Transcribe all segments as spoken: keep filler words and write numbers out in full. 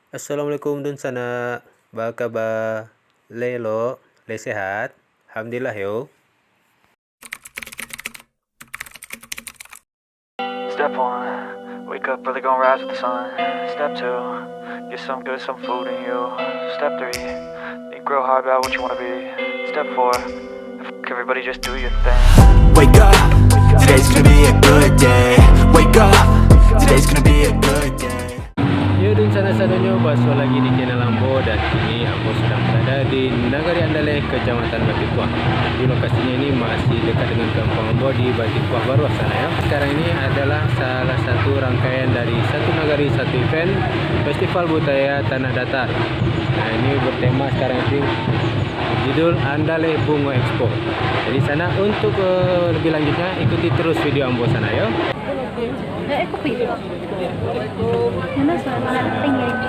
Assalamualaikum dunsanak, baa kaba? Lai elok, lai sehat? Alhamdulillah yo. Step one, wake up early, gonna rise with the sun. Step two, get some good, some food in you. Step three, think real hard about what you wanna be. Step four, fuck everybody, just do your thing. Wake up, today's gonna be a good day. Wake up, today's gonna be a good day. Yo, dunsanak sadonyo, basuo lagi di channel ambo, dan kini ambo sadang berada di Nagari Andaleh, Kecamatan Batikuah. Jadi, lokasinya ini masih dekat dengan kampung ambo di Batikuah Baruah sana, ya. Sekarang ini adalah salah satu rangkaian dari Satu Nagari Satu Event, Festival Budaya Tanah Datar. Nah, ini bertema sekarang itu judul Andaleh Bungo Expo. Jadi, sana untuk, eh, lebih lanjutnya, ikuti terus video ambo sana, yo. Eh, kopi. Mana suara anak pengen?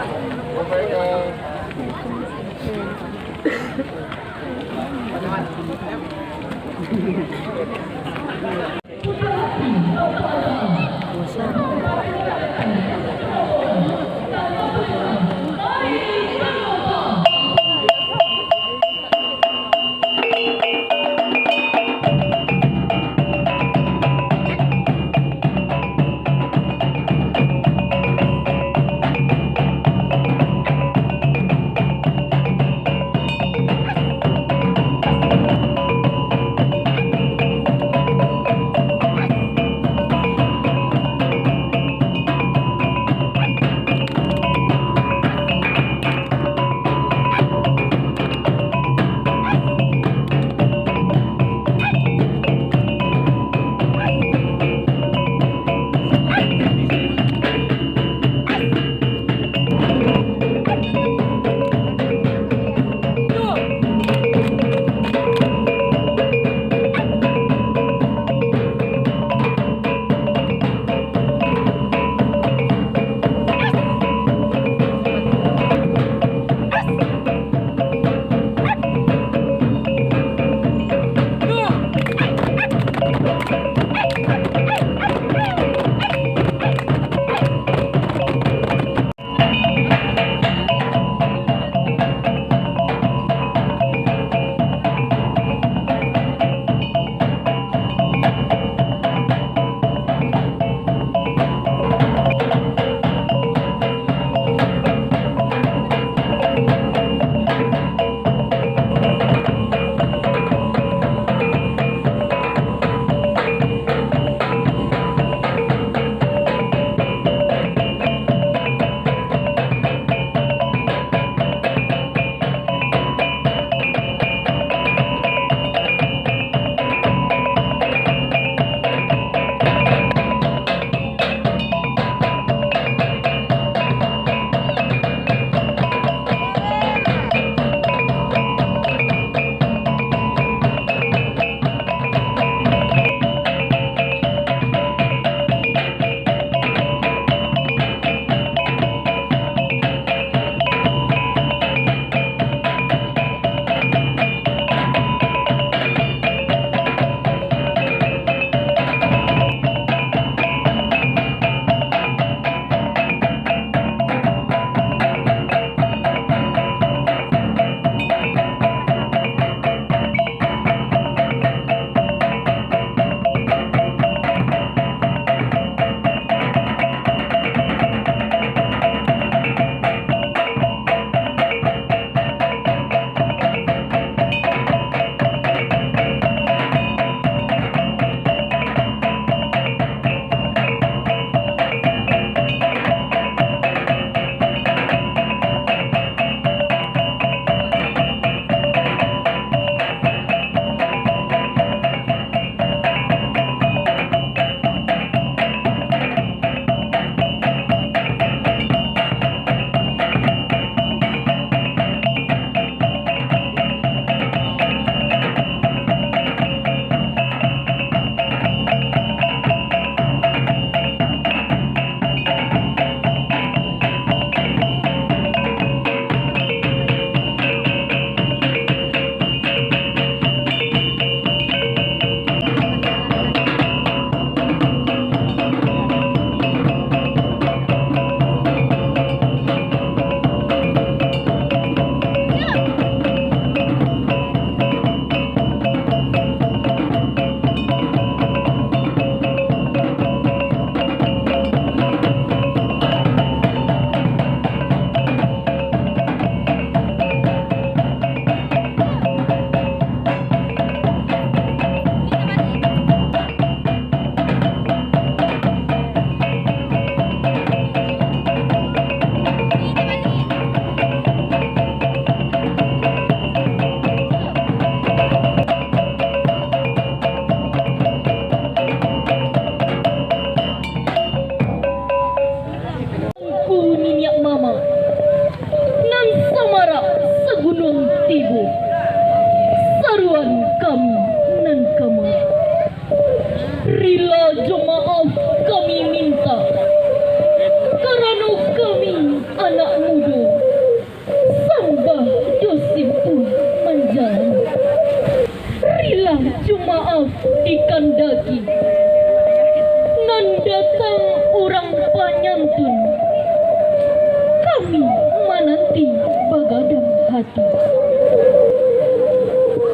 Kami mananti bagadang hati.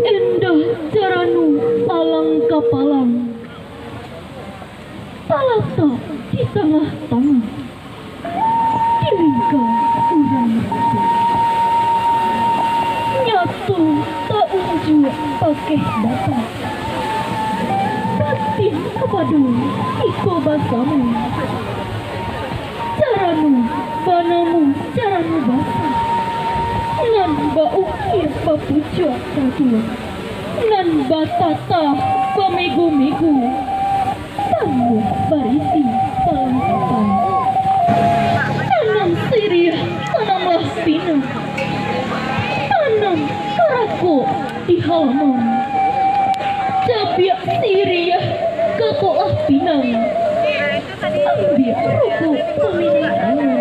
Endah carano alang kapalang, talatak di tangah-tangah, di lingka urang raso. Nyato taunjuak pakeh data, batin kapado iko basamo. Carano banamo carano basa, nan baukia bapucuak kaduo, nan batatah bamego-mego, tambuah barisi palangkapan. Tanam siriah, tanamlah pinang. Tanam karakok di halaman. Cabiak siriah, kakoklah pinang. Ambiak rokok paminang.